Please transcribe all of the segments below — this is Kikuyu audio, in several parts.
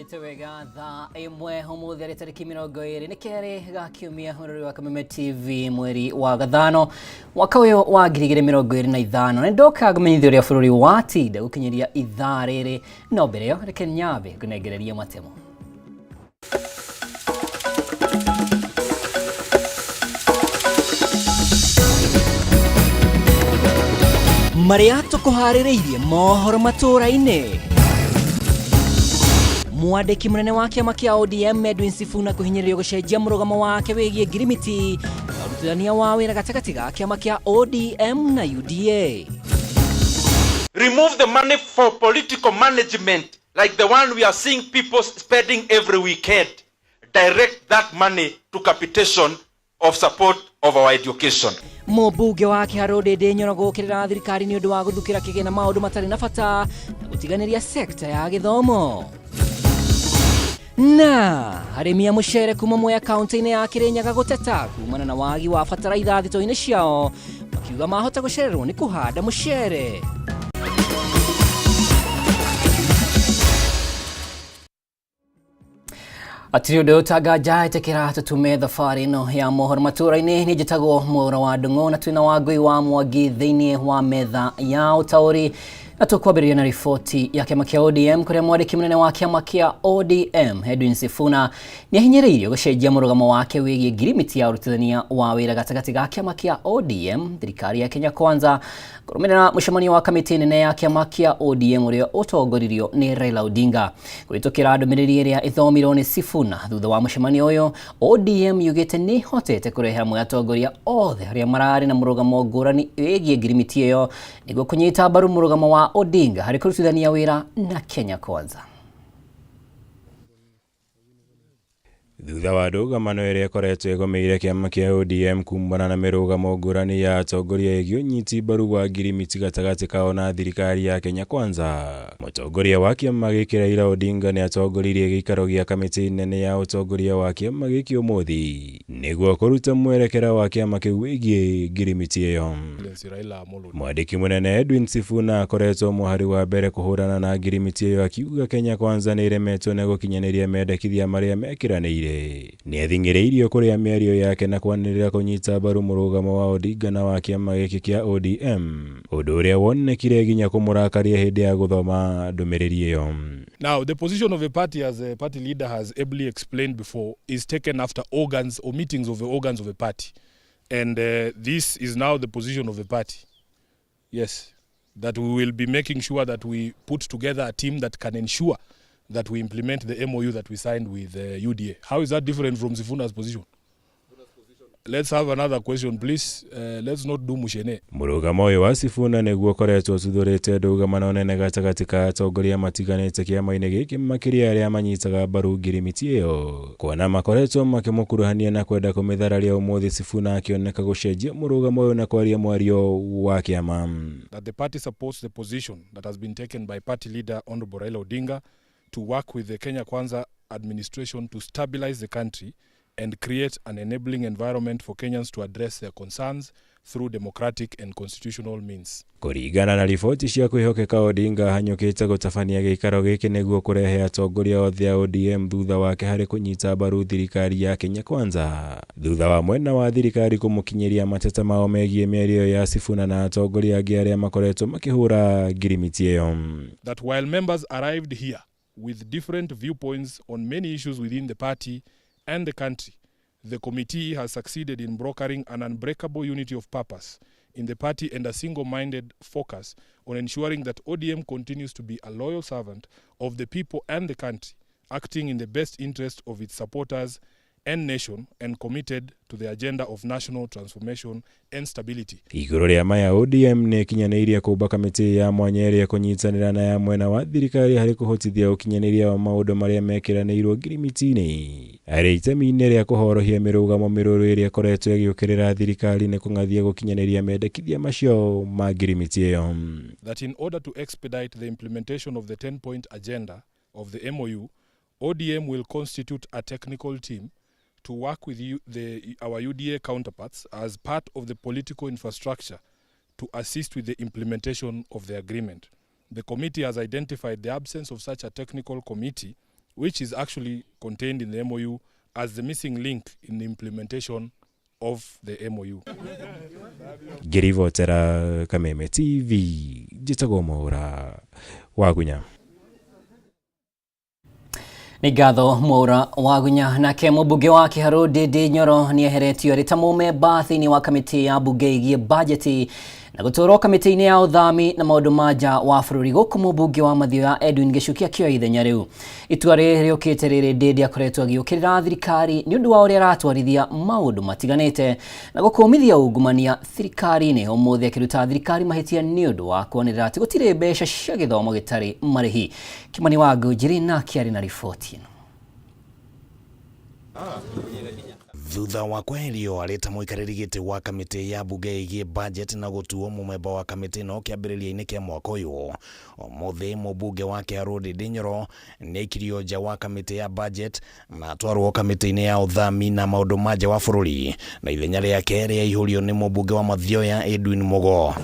Ũhandĩte wega thaa 1 ũmũthĩ arĩ tarĩki 22 ga kiumia mũrori wa Kameme TV mweri wa gathano mwaka ũyũ wa 2025. Nĩ ndoka ngũmenyithia ũrĩa bũrũri watinda gũkinyĩria ithaa rĩrĩ, no mbere ĩyo reke nyambe ngũnengererie matemo. Marĩa tũkũharĩrĩirie mohoro matũũra-inĩ. Mwandĩki mũnene wa kĩama kĩa ODM Edwin Sifuna kũhinyĩrĩrio gũcenjia mũrũgamo wake wĩgiĩ ngirimiti na ũrutithania wa wĩra gatagatĩ ga kĩama kĩa ODM na UDA. Remove the money for political management like the one we are seeing people spending every weekend. Direct that money to capitation of support of our education. Mũmbunge wa Kĩharũ Ndĩndĩ Nyoro gũkĩrĩra thirikari nĩ ũndũ wa gũthukĩra kĩgĩna maũndũ matarĩ na bata na gũtiganĩria sekta ya gĩthomo. Na arĩmi a mũcere kuma Mwea kaunti-inĩ ya Kĩrĩnyaga gũteta kumana na wagi wa bataraitha thitoo-inĩ ciao, makiuga mahota gũcererwo nĩ kũhanda mũcere. Hatirĩ ũndũ ũtanganja ĩtĩkĩra tũtume thabarĩ ĩno ya mohoro matũũra-inĩ. Nĩ njĩtagwo Mwaũra wa Ndung'u na twĩna Wangũi wa Mwangi thĩinĩ wa metha ya ũtaũri, na tũkwambĩrĩria na riboti ya kĩama kĩa ODM kũrĩa mwandĩki mũnene wa kĩama kĩa ODM Edwin Sifuna nĩ ahinyĩrĩirio gũcenjia mũrũgamo wake wĩgiĩ ngirimiti ya ũrutithania wa wĩra gatagatĩ ga kĩama kĩa ODM thirikari ya Kenya Kwanza kũrũmĩrĩra mũcemanio wa kamĩtĩ nene ya kĩama kĩa ODM ũrĩa ũtongoririo nĩ Raila Odinga. Kũhĩtũkĩra ndũmĩrĩri ĩrĩa ĩthomirwo nĩ Sifuna thutha wa mũcemanio ũyũ, ODM yugĩte nĩ ĩhotete kũrehe hamwe atongoria othe arĩa mararĩ na mũrũgamo ngũrani wĩgiĩ ngirimiti ĩyo nĩguo kũnyita mbaru mũrũgamo wa Odinga harĩ kũrutithania wĩra na Kenya Kwanza. Thutha wa ndũgamano ĩrĩa ĩkoretwo ĩgomeire kĩama kĩa ODM kumana na mĩrũgamo ngũrani ya atongoria ĩgiĩ ũnyiti mbaru wa ngirimiti gatagatĩ kao na thirikari ya Kenya Kwanza, mũtongoria wa kĩama gĩkĩ Raila Odinga nĩ atongoririe gĩikaro gĩa kamĩtĩ nene ya ũtongoria wa kĩama gĩkĩ ũmũthĩ nĩguo kũruta mwerekera wa kĩama kĩu wĩgiĩ ngirimiti ĩyo. Mwandĩki mũnene Edwin Sifuna akoretwo mũhari wa mbere kũhũrana na ngirimiti ĩyo akiuga Kenya Kwanza nĩ ĩremetwo nĩ gũkinyanĩria mendekithia marĩa mekĩranĩire. Nĩ athing'ĩrĩirio kũrĩa mĩario yake na kwanĩrĩra kũnyita mbaru mũrũgamo wa Odinga na wa kĩama gĩkĩ kĩa ODM, ũndũ ũrĩa wonekire nginya kũmũrakaria hĩndĩ ya gũthoma ndũmĩrĩri ĩyo. Now, the position of a party, as a party leader has ably explained before, is taken after organs or meetings of the organs of a party. And this is now the position of the party. Yes, that we will be making sure that we put together a team that can ensure that we implement the MOU that we signed with UDA. How is that different from Sifuna's position? Let's have another question, please. Let's not do mushene. Mũrũgamo ũyũ wa Sifuna nĩguo ũkoretwo ũtuthũrĩte ndũgamano nene gatagatĩ ka atongoria matiganĩte kĩama-inĩ gĩkĩ, makĩria arĩa manyitaga mbaru ngirimiti ĩyo, kuona makoretwo makĩmũkuruhania na kwenda kũmĩthararia. Ũmũthĩ Sifuna akĩoneka gũcenjia mũrũgamo ũyũ na kwaria mwario wa kĩama. That the party supports the position that has been taken by party leader Honorable Raila Odinga to work with the Kenya Kwanza administration to stabilize the country and create an enabling environment for Kenyans to address their concerns through democratic and constitutional means. Kũringana na riboti cia kwĩhokeka, Odinga ahanyũkĩte gũtabania gĩikaro gĩkĩ nĩguo kũrehe atongoria othe a ODM thutha wake harĩ kũnyita mbaru thirikari ya Kenya Kwanza, thutha wa mwena wa thirikari kũmũkinyĩria mateta mao megiĩ mĩario ya Sifuna na atongoria angĩ arĩa makoretwo makĩhũra ngirimiti ĩyo. That while members arrived here with different viewpoints on many issues within the party and the country, the committee has succeeded in brokering an unbreakable unity of purpose in the party and a single-minded focus on ensuring that ODM continues to be a loyal servant of the people and the country, acting in the best interest of its supporters and nation and committed to the agenda of national transformation and stability. Igũrũ rĩa maya, ODM nĩ ĩkinyanĩirie kũmba kamĩtĩ ya mwanya ĩrĩa ĩkũnyitanĩra na ya mwena wa thirikari harĩ kũhotithia ũkinyanĩria wa maũndũ marĩa mekĩranĩirwo ngirimiti-inĩ, arĩ itemi-inĩ rĩa kũhorohia mĩrũgamo mĩrũrũ ĩrĩa ĩkoretwo ĩgĩũkĩrĩra thirikari nĩ kũng'athia gũkinyanĩria mendekithia macio ma ngirimiti ĩyo. That in order to expedite the implementation of the 10-point agenda of the MOU, ODM will constitute a technical team to work with our UDA counterparts as part of the political infrastructure to assist with the implementation of the agreement. The committee has identified the absence of such a technical committee which is actually contained in the MOU as the missing link in the implementation of the MOU. Ngĩribotera Kameme TV, njĩtagwo Mwaura Wagunya. Nĩ ngatho Mwaura Wagunya. Nake mũmbunge wa Kiharu Ndindi Nyoro nĩ eheretio arĩ ta mũmemba thĩinĩ wa kamĩtĩ ya mbunge ĩgiĩ bajeti na gũtwarwo kamĩtĩ-inĩ ya ũthami na maũndũ ma nja wa bũrũri, gũkũ mũmbunge wa Mathioya Edwin Gĩchuki akĩoya ithenya rĩu. Itua rĩrĩ rĩũkĩte rĩrĩ Ndindi akoretwo agĩũkĩrĩra thirikari nĩ ũndũ wa ũrĩa aratwarithia maũndũ matiganĩte na gũkũmithia ungumania thirikari-inĩ. Ũmũthĩ akĩruta thirikari mahĩtia nĩ ũndũ wa kuonĩrĩra atĩ gũtirĩ mbeca cia gĩthomo gĩtarĩ marĩhi. Kimani wa Ngũnjiri nake arĩ na riboti ĩno. Thutha wa kweherio arĩ ta mũikarĩri gĩtĩ wa kamĩtĩ ya mbunge ĩgiĩ budget na gũtuo mũmemba wa kamĩtĩ ĩno kĩambĩrĩria-inĩ kĩa mwaka ũyũ, ũmũthĩ mũmbunge wa Kiharu Ndindi Nyoro nĩ aikirio nja wa kamĩtĩ ya budget na atwarwo kamĩtĩ-inĩ ya ũthami na maũndũ ma nja wa bũrũri, na ithenya rĩake rĩaihũrio nĩ mũmbunge wa Mathioya Edwin Mugo.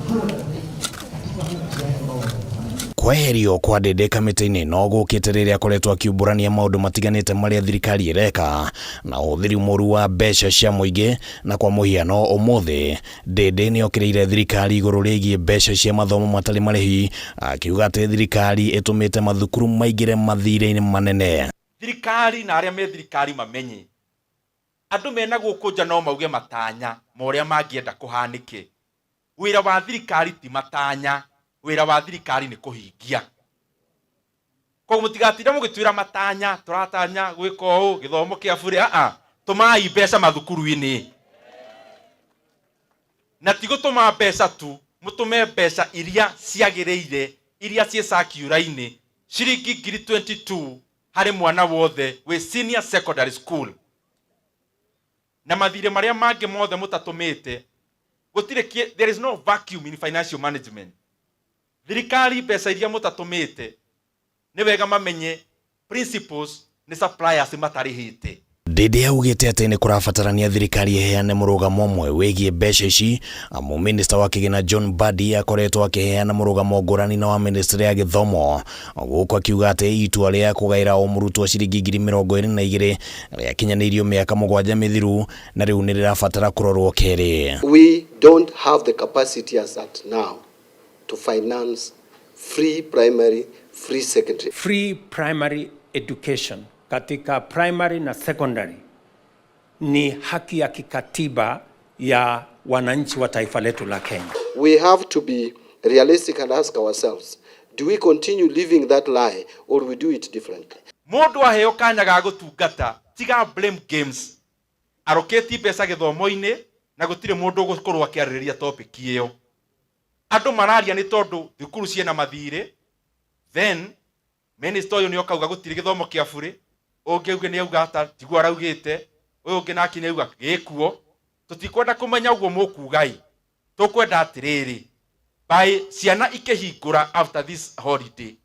Kweherio kwa Ndindi kamĩtĩ-inĩ no gũkĩte rĩrĩa akoretwo akiumbũrania maũndũ matiganĩte marĩa thirikari ĩreka na ũhũthĩri mũru wa mbeca cia mũingĩ, na kwa mũhiano ũmũthĩ Ndindi nĩ okĩrĩire thirikari igũrũ rĩgiĩ mbeca cia mathomo matarĩ marĩhi, akiuga atĩ thirikari ĩtũmĩte mathukuru maingĩre mathirĩ-inĩ manene. Thirikari na arĩa me thirikari mamenye andũ mena gũkũ nja no mauge matanya ma ũrĩa mangĩenda kũhanĩke. Wĩra wa thirikari ti matanya, wĩra wa thirikari nĩ kũhingia. Koguo mũtigatinda mũgĩtwĩra matanya, tũratanya gwĩka ũũ, gĩthomo kĩa bure, aa, tũmai mbeca mathukuru-inĩ. Na ti gũtũma mbeca tu, mũtũme mbeca iria ciagĩrĩire, iria ciĩ circular-inĩ, ciringi ngiri 22 harĩ mwana wothe wĩ senior secondary school. Na mathirĩ marĩa mangĩ mothe mũtatũmĩte, gũtirĩ, there is no vacuum in financial management. Thirikari mbeca iria mũtatũmĩte, nĩ wega mamenye principles nĩ suppliers matarĩhĩte. Ndindi augĩte atĩ nĩ kũrabatarania thirikari ĩheane mũrũgamo ũmwe wĩgiĩ mbeca ici, amu minista wa kĩgĩna John Mbadi akoretwo akĩheana mũrũgamo ngũrani na wa ministry ya gĩthomo, gũkũ akiuga atĩ itua rĩa kũgaĩra o mũrutwo ciringi 22,000 rĩakinyanĩirio mĩaka 7 mĩthiru na rĩu nĩ rĩrabatara kũrorwo kerĩ. We don't have the capacity as at now to finance free primary, free secondary. Free primary education katika primary na secondary ni haki ya kikatiba ya wananchi wa taifa letu la Kenya. We have to be realistic and ask ourselves, do we continue living that lie or we do it differently? Mundu aheo kanya ga gutungata tiga blame games, aroketi mbeca githomo-inĩ na gutire mundu ugukorwo akiarĩrĩria topic iyo. Andu mararia ni tondu thukuru ciena mathirĩ, then minister ũyũ nĩ okauga gũtirĩ gĩthomo kĩa bure, ũngĩ auge nĩ auga ata tiguo araugĩte, ũyũ ũngĩ nake nĩ auga gĩkuo. Tũtikwenda kũmenya ũguo mũkuga-ĩ, tũkwenda atĩrĩrĩ, by ciana ikĩhingũra after this holiday,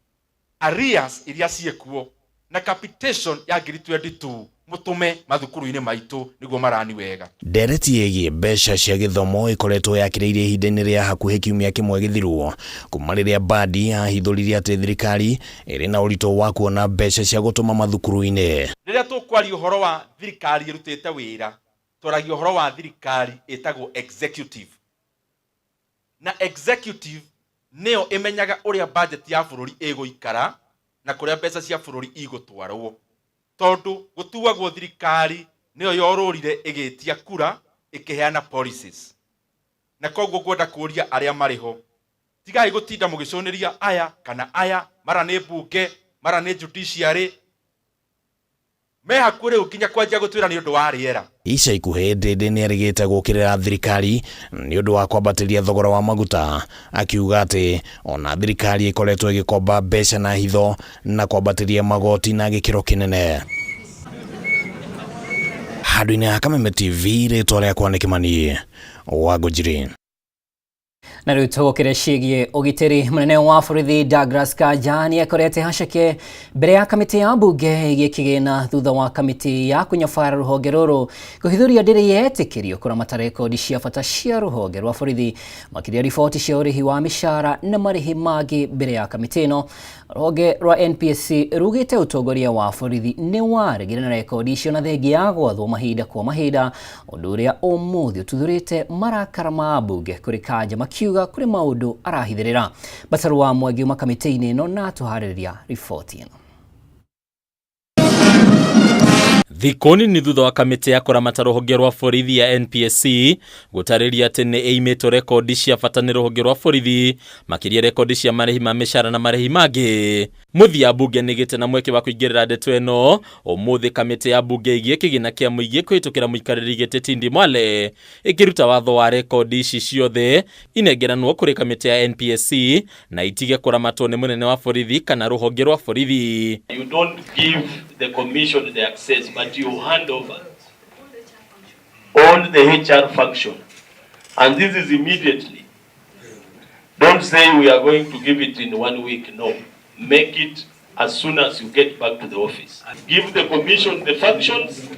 arrears iria ciĩkuo na capitation ya ngiri 22 mũtũme mathukuru-inĩ maitũ nĩguo marani wega. Ndereti ĩgiĩ mbeca cia gĩthomo ĩkoretwo yakĩrĩirie ihinda-inĩ rĩa hakuhĩ kiumia kĩmwe gĩthiru kuma rĩrĩa Mbadi ahithũririe atĩ thirikari ĩrĩ na ũritũ wa kuona mbeca cia gũtũma mathukuru-inĩ. Rĩrĩa tũkwaria ũhoro wa thirikari ĩrutĩte wĩra, twaragia ũhoro wa thirikari ĩtagwo executive, na executive nĩyo ĩmenyaga ũrĩa budget ya bũrũri ĩgũikara na kũrĩa mbeca cia bũrũri igũtwarwo, tondũ gũtuagwo thirikari nĩyo yorũrire ĩgĩtia kura ĩkĩheana policies. Na koguo ngwenda kũria arĩa marĩ ho, tigai gũtinda mũgĩcũnĩria aya kana aya, mara nĩ mbunge, mara nĩ judiciary, me hakuhĩ rĩu nginya kwanjia gũtwĩra nĩ ũndũ wa rĩera. Ica ikuhĩ Ndindi nĩ erĩgĩte gũũkĩrĩra thirikari nĩ ũndũ wa kwambatĩria thogora wa maguta, akiuga atĩ ona thirikari ĩkoretwo ĩgĩkomba mbeca na hitho na kwambatĩria magoti na gĩkĩro kĩnene. Handũ-inĩ ha Kameme TV, rĩtwa rĩakwa nĩ Kimani wa Ngũnjiri. Na rĩu tũgũkĩre ciĩgiĩ ũgitĩri. Mũnene wa borithi Douglas Kanja nĩ akorete haceke mbere ya kamĩtĩ ya mbunge ĩgiĩ kĩgĩna thutha wa kamĩtĩ ya kũnyabara rũhonge rũrũ kũhithũria ndĩrĩ yetĩkĩrio kũramata rekondi cia bata cia rũhonge rwa borithi, makĩria riboti cia ũrĩhi wa mĩcara na marĩhi mangĩ. Mbere ya kamĩtĩ ĩno, rũhonge rwa NPSC rugĩte ũtongoria wa borithi nĩ waregire na rekondi icio na thengia ya gwathwo mahinda kwa mahinda, ũndũ ũrĩa ũmũthĩ ũtuthũrĩte marakara ma mbunge kũrĩ Kanja makiuga kũrĩ maũndũ arahithĩrĩra. Bataru wa Mwangi uma kamĩtĩ-inĩ ĩno na atũharĩrĩria riboti ĩno. Thikũ nini thutha wa kamĩtĩ ya kũramata rũhonge rwa borithi ya NPSC gũtarĩria atĩ nĩ ĩimĩtwo rekondi cia bata nĩ rũhonge rwa borithi, makĩria rekondi cia marĩhi ma mĩcara na marĩhi mangĩ, mũthia mbunge nĩ ĩgĩte na mweke wa kũingĩrĩra ndeto ĩno. Ũmũthĩ kamĩtĩ ya mbunge ĩgiĩ kĩgĩna kĩa mũingĩ kũhĩtũkĩra mũikarĩri gĩtĩ Tindi Mwale ĩkĩruta watho wa rekondi ici ciothe inengeranwo kũrĩ kamĩtĩ ya NPSC na itige kũramatwo nĩ mũnene wa borithi kana rũhonge rwa borithi. You don't give the commission the access, but you hand over all the HR function. And this is immediately. Don't say we are going to give it in 1 week. No. Make it as soon as you get back to the office. Give the commission the functions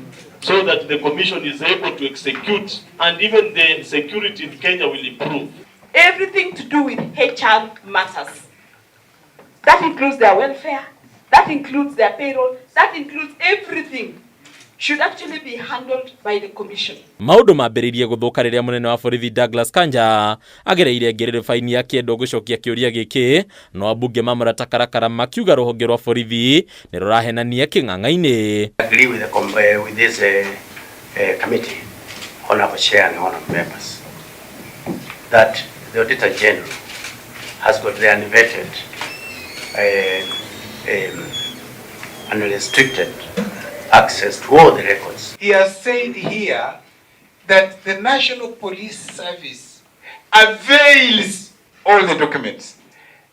so that the commission is able to execute, and even the security in Kenya will improve. Everything to do with HR matters. That includes their welfare, that includes their payroll, that includes everything should actually be handled by the commission. Maũndũ mambĩrĩirie gũthũka rĩrĩa mũnene wa borithi Douglas Kanja agereire ngĩrĩrĩbaini akĩendwo gũcokia kĩũria gĩkĩ, no ambunge mamũrata karakara makiuga rũhonge rwa borithi nĩ rũrahenania kĩng'ang'a-inĩ. Agree with the with this committee, honorable chair and honorable members, that the Auditor General has got the unvetted unrestricted access to all the records. He has said here that the National Police Service avails all the documents.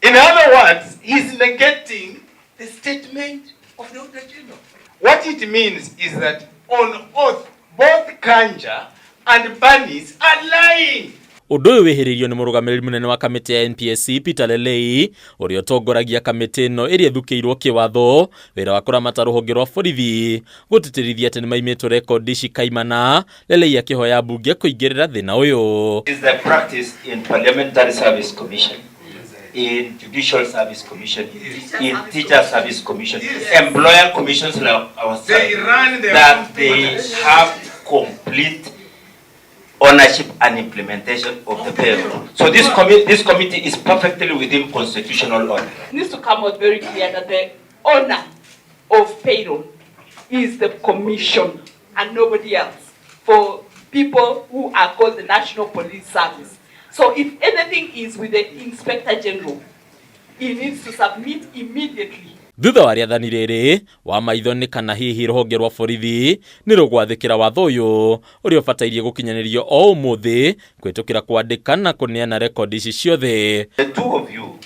In other words, he's negating the statement of the Auditor General. What it means is that on oath, both Kanja and Banis are lying. Ũndũ ũyũ wĩhĩrĩirio nĩ mũrũgamĩrĩri mũnene wa kamĩtĩ ya NPSC Peter Lelei ũrĩa ũtongoragia kamĩtĩ ĩno ĩrĩa ĩthukĩirwo kĩwatho wĩra wa kũramata rũhonge rwa borithi gũtĩtĩrithia atĩ nĩmaimĩtwo rekondi ici kaimana. Lelei akĩhoya mbunge kũingĩrĩra thĩna ũyũ. Is the practice in Parliamentary Service Commission, in Judicial Service Commission, in Teacher Service Commission, employer commissions like ourselves, that they have complete ownership and implementation of the payroll. So this committee is perfectly within constitutional order. It needs to come out very clear that the owner of payroll is the commission and nobody else, for people who are called the National Police Service. So if anything is with the Inspector General, he needs to submit immediately. Thutha wa rĩathani rĩrĩ wa maitho nĩ kana hihi rũhonge rwa borithi nĩ rũgwathĩkĩra watho ũyũ ũrĩa ũbatairie gũkinyanĩrio o ũmũthĩ kwĩtũkĩra kwandĩka na kũneana rekondi ici ciothe. The two of you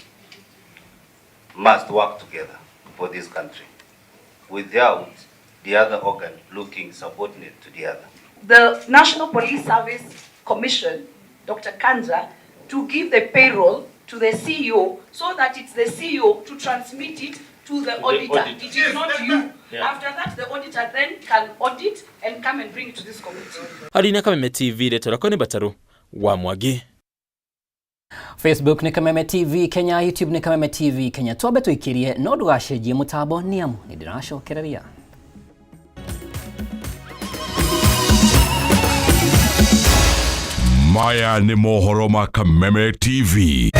must work together for this country without the other organ looking subordinate to the other. The National Police Service Commission, Dr. Kanja, to give the payroll to the CEO so that it's the CEO to transmit it to the auditor. It is not you. Yeah. After that, the auditor then can audit and come and bring it to this committee. Harina Kameme TV, rĩtwa nĩ Bataru wa Mwangi. Facebook nĩ Kameme TV Kenya, YouTube nĩ Kameme TV Kenya. Twambe tũikĩrie no ndũgacenjie mũtambo nĩ amu nĩ ndĩracokereria. Maya nĩ mohoro ma Kameme TV.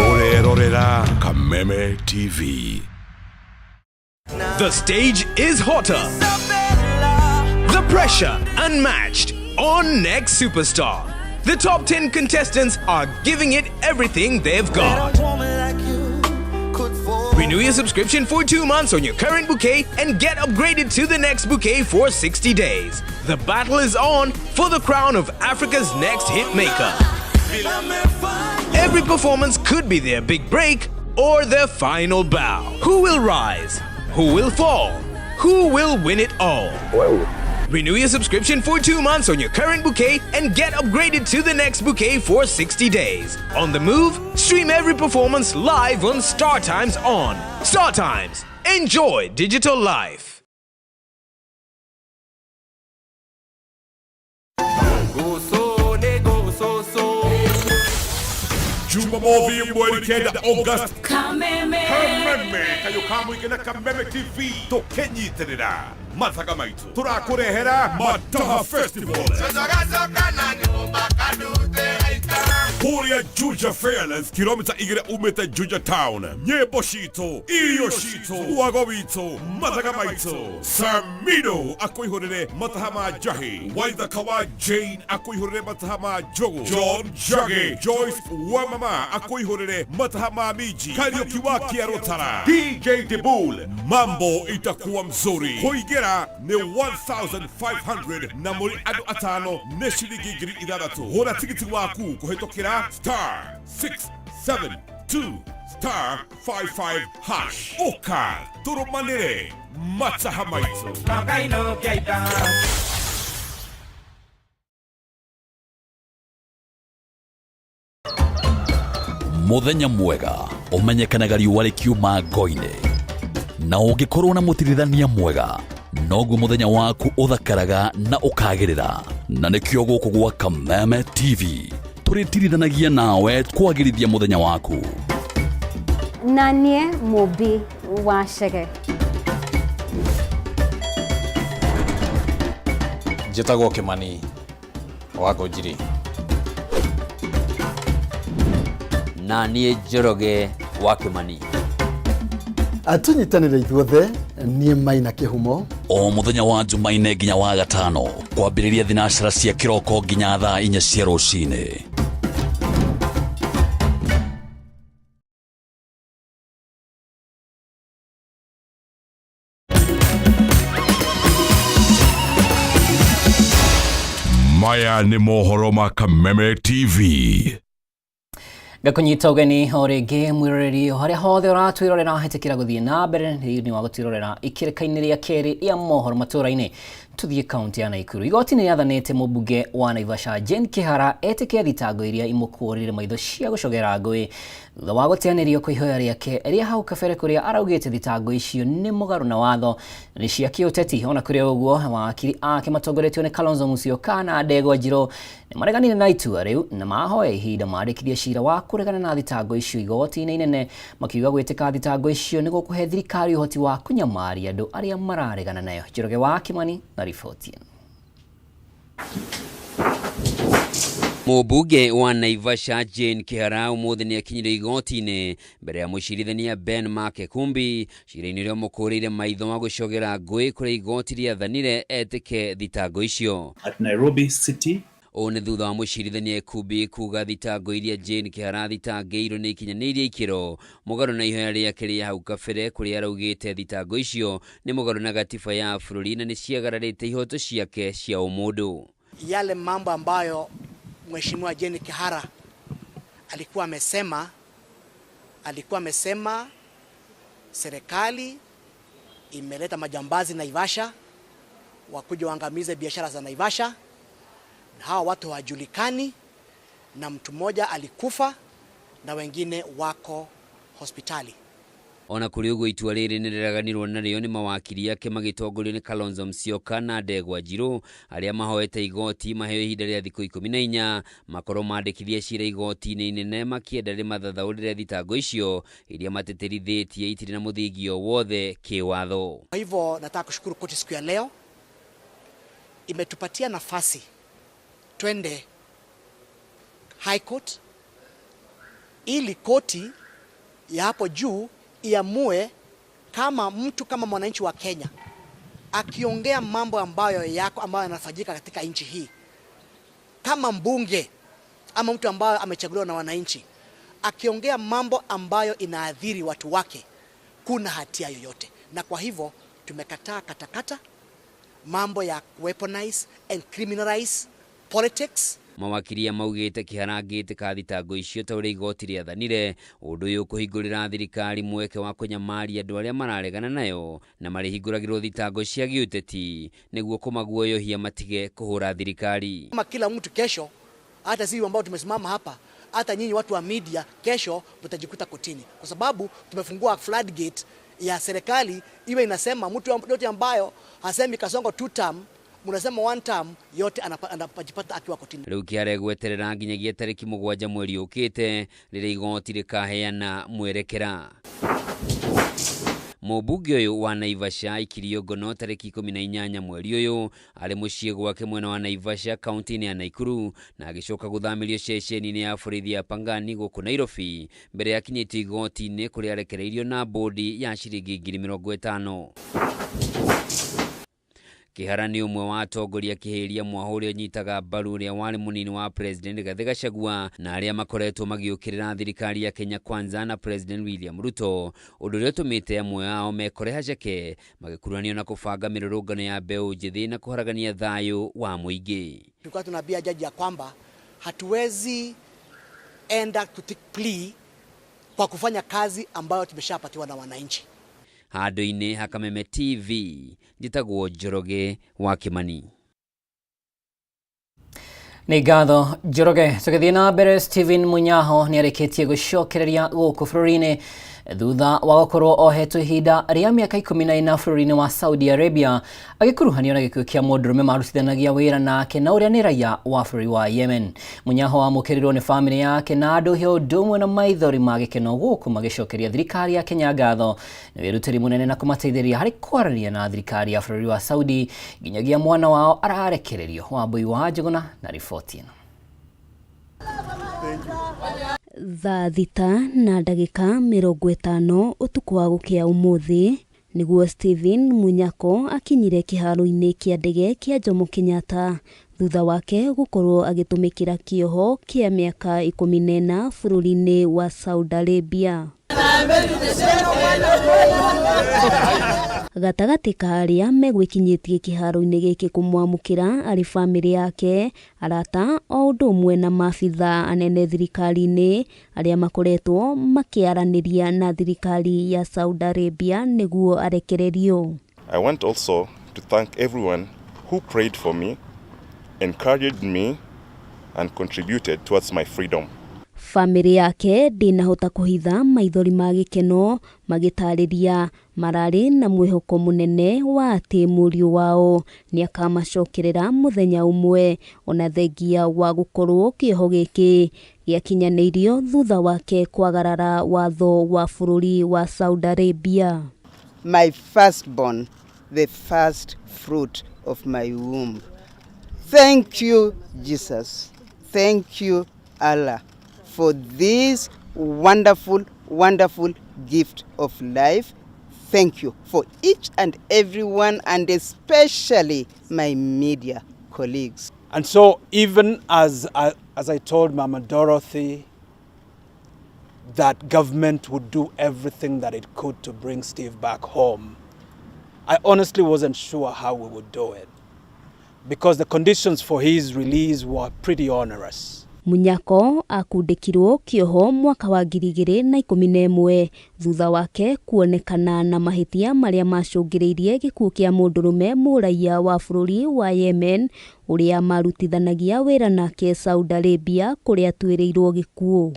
Ũrerorera Kameme TV. The stage is hotter. The pressure unmatched on Next Superstar. The top 10 contestants are giving it everything they've got. Renew your subscription for 2 months on your current bouquet and get upgraded to the next bouquet for 60 days. The battle is on for the crown of Africa's next hit maker. Every performance could be their big break or their final bow. Who will rise? Who will fall? Who will win it all? Well, Renew your subscription for 2 months on your current bouquet and get upgraded to the next bouquet for 60 days. On the move, stream every performance live on StarTimes On. StarTimes. Enjoy digital life. Jumamothi mweri 9 August. Kameme. Kameme kayo ka mũingĩ na Kameme TV tũkĩnyitĩrĩra mathaga maitũ tũrakũrehera Mataha Festival kũrĩa Juja Fairlands, kilomita 2 umĩte Juja Town. Nyĩmbo citũ, irio citũ, wago witũ, mathaga maitũ. Samido akũihũrĩre mataha ma njahi, Waithaka wa Jane akũihũrĩre mataha ma njogu, John Njagi, Joyce Wamama akũihũrĩre mataha ma minji, Kariuki wa Kĩarũtara, DJ Dibul, mambo itakuwa mzuri. Kũingĩra nĩ 1500 na mũrĩ andũ atano nĩ ciringi 6,000. Hũra tigiti waku kũhĩtũkĩra star 672 star 55 hash. Ũka tũrũmanĩre mataha maitũ. Muthenya mwega umenyekanaga riũa rĩkiuma ngo-inĩ, na ũngĩkorwo na mũtirithania mwega noguo mũthenya waku ũthakaraga na ũkagĩrĩra. Na nĩkĩo gũkũ gwa Kameme TV tũrĩtirithanagia nawe kwagĩrithia mũthenya waku. Na niĩ Mũmbi wa Chege. Njĩtagwo Kĩmani wa Ngũnjiri. Na niĩ Njoroge wa Kĩmani. Tũnyitanĩre ithuothe, niĩ Maina Kĩhumo. O mũthenya wa Jumaine nginya wa gatano kwambĩrĩria thinacara cia kĩroko nginya thaa 4 cia rũcinĩ. Maya nĩ mohoro ma Kameme TV. Ngakũnyita ũgeni o rĩngĩ mwĩroreri o harĩa hothe ũratwĩrorera, hetĩkĩra gũthiĩ na mbere nĩ wa gũtwĩrorera ikĩrĩka-inĩ rĩa kerĩ rĩa mohoro matũra-inĩ. Tũthiĩ kaunti ya Naikuru. Igoti nĩ rĩathanĩte mũmbunge wa Naivasha Jane Kihara etĩke thitango iria imũkũrĩire maitho cia gũcogera ngũĩ thutha wa gũteanĩrio kwa ihoya rĩake rĩa hau kabere kũrĩa araugĩte thitango icio nĩ mũgarũ na watho na nĩ cia kĩũteti. Ona kũrĩ ũguo, mawakiri ake matongoretio nĩ Kalonzo Musyoka na Ndegwa Njirũ nĩ mareganire na itua rĩu na mahoya ihinda mandĩkithie cira wa kũregana na thitango icio igoti-inĩ inene, makiuga gwĩtĩka thitango icio nĩ gũkũhe thirikari ũhoti wa kũnyamaria andũ arĩa mararegana nayo. Njoroge wa Kimani na riboti ĩno. Mũmbunge wa Naivasha Jane Kihara ũmũthĩ nĩ akinyire igoti-inĩ mbere ya mũcirithania Ben Makekumbi cira-inĩ ũrĩa ũmũkũrĩire maitho wa gũcogera ngũĩ kũrĩa igoti rĩathanire etĩke thitango icio. At Nairobi City. Ũũ nĩ thutha wa mũcirithania Ekumbi kuga thitango iria Jane Kihara thitangĩirwo nĩ ikinyanĩirie ikĩro mũgarũ na ihoya rĩake rĩa hau kabere kũrĩa araugĩte thitango icio nĩ mũgarũ na gatiba ya bũrũri na nĩ ciagararĩte ihoto ciake cia ũmũndũ. Yale mambo ambayo Mheshimiwa Jane Kihara alikuwa amesema serikali imeleta majambazi Naivasha wakuja waangamize biashara za Naivasha, na hawa watu hawajulikani, na mtu mmoja alikufa na wengine wako hospitali. Ona kũrĩ ũguo, itua rĩrĩ nĩ rĩreganirwo narĩo nĩ mawakiri ake magĩtongorio nĩ Kalonzo Musyoka na Ndegwa Njirũ arĩa mahoete igoti maheo ihinda rĩa thikũ 14 makorwo mandĩkithia cira igoti-inĩ inene makĩenda rĩmathathaũrĩre thitango icio iria matĩtĩrithĩtie itirĩ na mũthingi o wothe kĩwatho. Kwa hivyo nataka kushukuru koti siku ya leo, imetupatia nafasi twende High Court ili koti ya hapo juu iamue kama mtu kama mwananchi wa Kenya akiongea mambo ambayo yako ambayo yanafanyika katika nchi hii, kama mbunge ama mtu ambaye amechaguliwa na wananchi akiongea mambo ambayo inaathiri watu wake, kuna hatia yoyote. Na kwa hivyo tumekataa katakata mambo ya weaponize and criminalize politics. Mawakiri maugĩte Kĩhara angĩtĩka thitango icio ta ũrĩa igoti rĩathanire, ũndũ ũyũ ũkũhingũrĩra thirikari mweke wa kũnyamaria andũ arĩa mararegana nayo na marĩhingũragĩrwo thitango cia gĩũteti nĩguo kũmaguoyohia matige kũhũra thirikari. Kama kila mtu kesho, hata sisi ambao tumesimama hapa, hata nyinyi watu wa media, kesho mtajikuta kotini, kwa sababu tumefungua floodgate ya serikali iwe inasema mtu yote ambayo hasemi Kasongo two term, mnasema one term, yote anapajipata akiwa kotini. Rĩu Kĩhara egweterera nginyagia tarĩki 7 mweri ũkĩte rĩrĩa igoti rĩkaheana mwerekera. Mũmbunge ũyũ wa Naivasha aikirio ngono tarĩki 18 mweri ũyũ arĩ mũciĩ gwake mwena wa Naivasha kaunti-inĩ ya Nakuru na agĩcoka gũthamĩrio ceceni-inĩ ya borithi ya Pangani gũkũ Nairobi mbere ya akinyĩtio igoti-inĩ kũrĩa arekereirio na bodi ya ciringi 50,000. Kĩhara nĩ ũmwe wa atongoria kĩhĩria mwaho ũrĩa ũnyitaga mbaru ũrĩa warĩ mũnini wa President Rigathĩ Gachagua na arĩa makoretwo magĩũkĩrĩra thirikari ya Kenya Kwanza na President William Ruto, ũndũ ũrĩa ũtũmĩte amwe ao mekore haceke magĩkuruhanio na kũbanga mĩrũrũngano ya mbeũ njĩthĩ na kũharagania thayũ wa mũingĩ. Tulikuwa tunaambia jaji ya kwamba hatuwezi enda to take plea kwa kufanya kazi ambayo tumeshapatiwa na wananchi. Handũ-inĩ ha Kameme TV njĩtagwo Njoroge wa Kĩmani. Nĩ ngatho Njoroge. Tũgĩthiĩ na mbere, Stephen Munyaho nĩ arĩkĩtie gũcokereria gũkũ bũrũri-inĩ thutha wa gũkorwo ohetwo ihinda rĩa mĩaka 14 bũrũri-inĩ wa Saudi Arabia agĩkuruhanio na gĩkuũ kĩa mũndũrũme marutithanagia wĩra nake na ũrĩa nĩ raia wa bũrũri wa Yemen. Munyaho amũkĩrirwo nĩ bamĩrĩ yake na andũ ũndũ ũmwe na maithori ma gĩkeno gũkũ magĩcokeria thirikari ya Kenya ngatho nĩ wĩrutĩri mũnene na kũmateithĩrĩria harĩ kwaranĩria na thirikari ya bũrũri wa Saudi nginyagia mwana wao ararekererio. Wambui wa Njũgũna na riboti ĩno. Thaa 6:50 ũtukũ wa gũkĩa ũmũthĩ nĩguo Stephen Munyako akinyire kĩharo-inĩ kĩa ndege kĩa Jomo Kenyatta thutha wake gũkorwo agĩtũmĩkĩra kĩoho kĩa mĩaka 14 bũrũri-inĩ wa Saudi Arabia. Gatagatĩ ka arĩa megwĩkinyĩtie kĩharo-inĩ gĩkĩ kũmwamũkĩra arĩ bamĩrĩ yake, arata o ũndũ ũmwe na maabitha anene thirikari-inĩ arĩa makoretwo makĩaranĩria na thirikari ya Saudi Arabia nĩguo arekererio. I want also to thank everyone who prayed for me, encouraged me and contributed towards my freedom. Bamĩrĩ yake ndĩnahota kũhitha maithori ma gĩkeno magĩtarĩria mararĩ na mwĩhoko mũnene wa atĩ mũriũ wao nĩakamacokerera mũthenya ũmwe ona thengia wa gũkorwo kĩoho gĩkĩ gĩakinyanĩirio thutha wake kwagarara watho wa bũrũri wa Saudi Arabia. My firstborn, the first fruit of my womb. Thank you, Jesus. Thank you, Allah, for this wonderful, wonderful gift of life. Thank you for each and every one, and especially my media colleagues. And so even as I told Mama Dorothy that government would do everything that it could to bring Steve back home, I honestly wasn't sure how we would do it, because the conditions for his release were pretty onerous. Munyako akundĩkirwo kĩoho mwaka wa 2011 thutha wake kuonekana na mahĩtia marĩa macũngĩrĩirie gĩkuũ kĩa mũndũrũme mũraiya wa bũrũri wa Yemen ũrĩa marutithanagia wĩra nake Saudi Arabia kũrĩa atuĩrĩirwo gĩkuũ.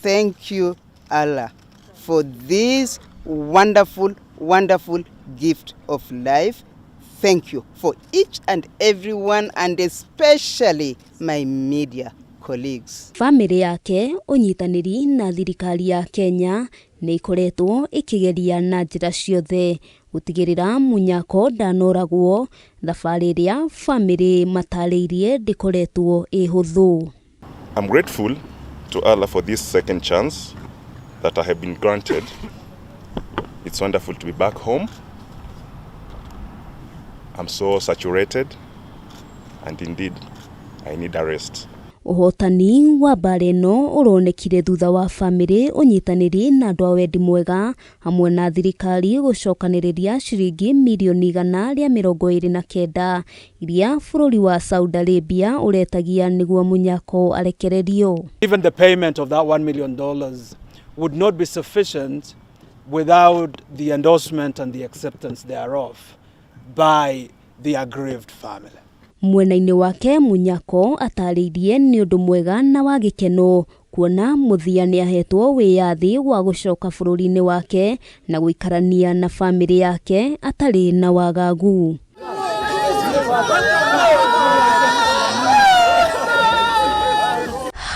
Thank you, Allah, for this wonderful, wonderful gift of life. Thank you for each and every one, and especially my media colleagues. Bamĩrĩ yake ũnyitanĩri na thirikari ya Kenya nĩ ikoretwo ĩkĩgeria na njĩra ciothe gũtigĩrĩra Munyako ndanoragwo, thabarĩ ĩrĩa bamĩrĩ matarĩirie ndĩkoretwo ĩ hũthũ. I'm grateful to Allah for this second chance that I have been granted. It's wonderful to be back home. I'm so saturated, and indeed I need a rest. Ũhotani wa mbara ĩno ũronekire thutha wa bamĩrĩ, ũnyitanĩri na andũ a wendi mwega hamwe na thirikari gũcokanĩrĩria ciringi mirioni 129 iria bũrũri wa Saudi Arabia ũretagia nĩguo Munyakho arekererio. Even the payment of that $1 million would not be sufficient without the endorsement and the acceptance thereof by the aggrieved family. Mwena-inĩ wake Munyakho atarĩirie nĩ ũndũ mwega na wa gĩkeno kuona mũthia nĩahetwo wĩyathi wa gũcoka bũrũri-inĩ wake na gũikarania na bamĩrĩ yake atarĩ na wagagu.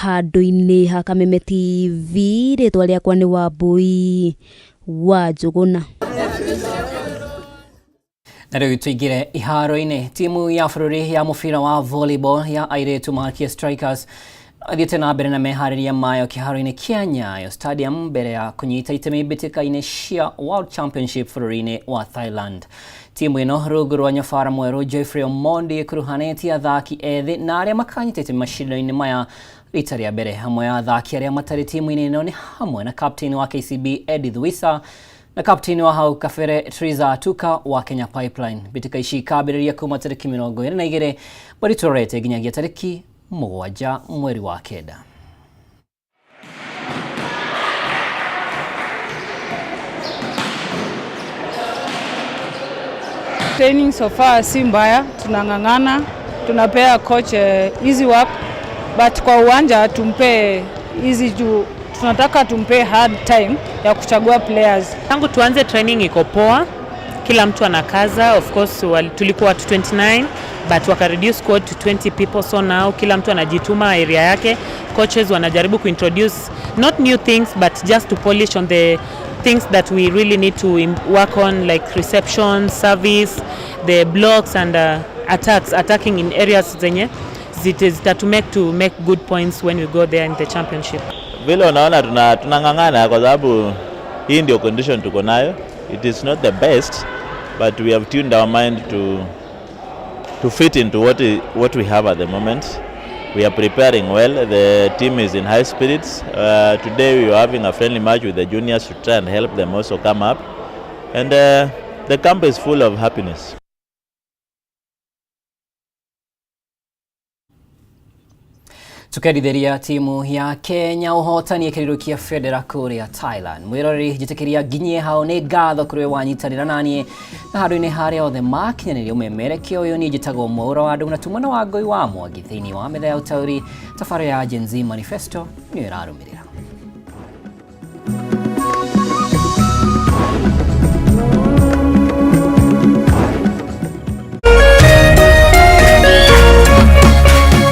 Handũ-inĩ ha Kameme TV, rĩtwa rĩakwa nĩ Wambui wa Njũgũna. Na rĩu tũingĩre iharo-inĩ. Timu ya bũrũri ya mũbira wa volleyball ya airĩtu Malkia Strikers thiĩte na mbere na meharĩria mayo kĩharo-inĩ kĩa Nyayo Stadium mbere ya kũnyita itemi mbĩtĩka-inĩ cia World Championship bũrũri-inĩ wa Thailand. Timu ĩno rungu rwa nyabara mwerũ Geoffrey Omondi ĩkuruhanĩtie athaki ethĩ na arĩa makanyita itemi macindano-inĩ maya rita rĩa mbere. Hamwe ya athaki arĩa matarĩ timu-inĩ ĩno nĩ hamwe na captain wa KCB Edith Wisa na captain wa hau kabere Triza Atuka wa Kenya Pipeline. Mbĩtĩka ici ikambĩrĩria kuma tarĩki 22 mweri tũrorete nginyagia tarĩki 7 mweri wa 9. Training so far si mbaya, tunang'ang'ana, tunapea coach easy work, but kwa uwanja tumpe easy juu tunataka tumpe hard time ya kuchagua players. Tangu tuanze training iko poa, kila mtu anakaza. Of course tulikuwa watu 29 but waka reduce squad to 20 people, so now kila mtu anajituma area yake. Coaches wanajaribu kuintroduce not new things but just to polish on the things that we really need to work on, like reception, service, the blocks and attacks, attacking in areas zenye zitatu make to make good points when we go there in the championship. Vile unaona tunang'ang'ana kwa sababu hii ndio condition tuko nayo. It is not the best, but we have tuned our mind to fit into what we have at the moment. We are preparing well. The team is in high spirits. Today we are having a friendly match with the juniors to try and help them also come up. And the camp is full of happiness. Tukendithĩria timu ya Kenya ũhotani ĩkĩrĩrũkia bendera kũrĩa Thailand. Mwĩroreri njĩtĩkĩria nginyie hau nĩ ngatho kũrĩ we wanyitanĩra naniĩ na handũ-inĩ harĩa othe makinyanĩria ũmemerekia ũyũ. Niĩ njĩtagwo Mwaũra wa Ndung'u na tuma na Wangũi wa Mwangi thĩinĩ wa metha ya ũtaũri. Tabarĩra ya Gen Z Manifesto nĩyo ĩrarũmĩrĩra.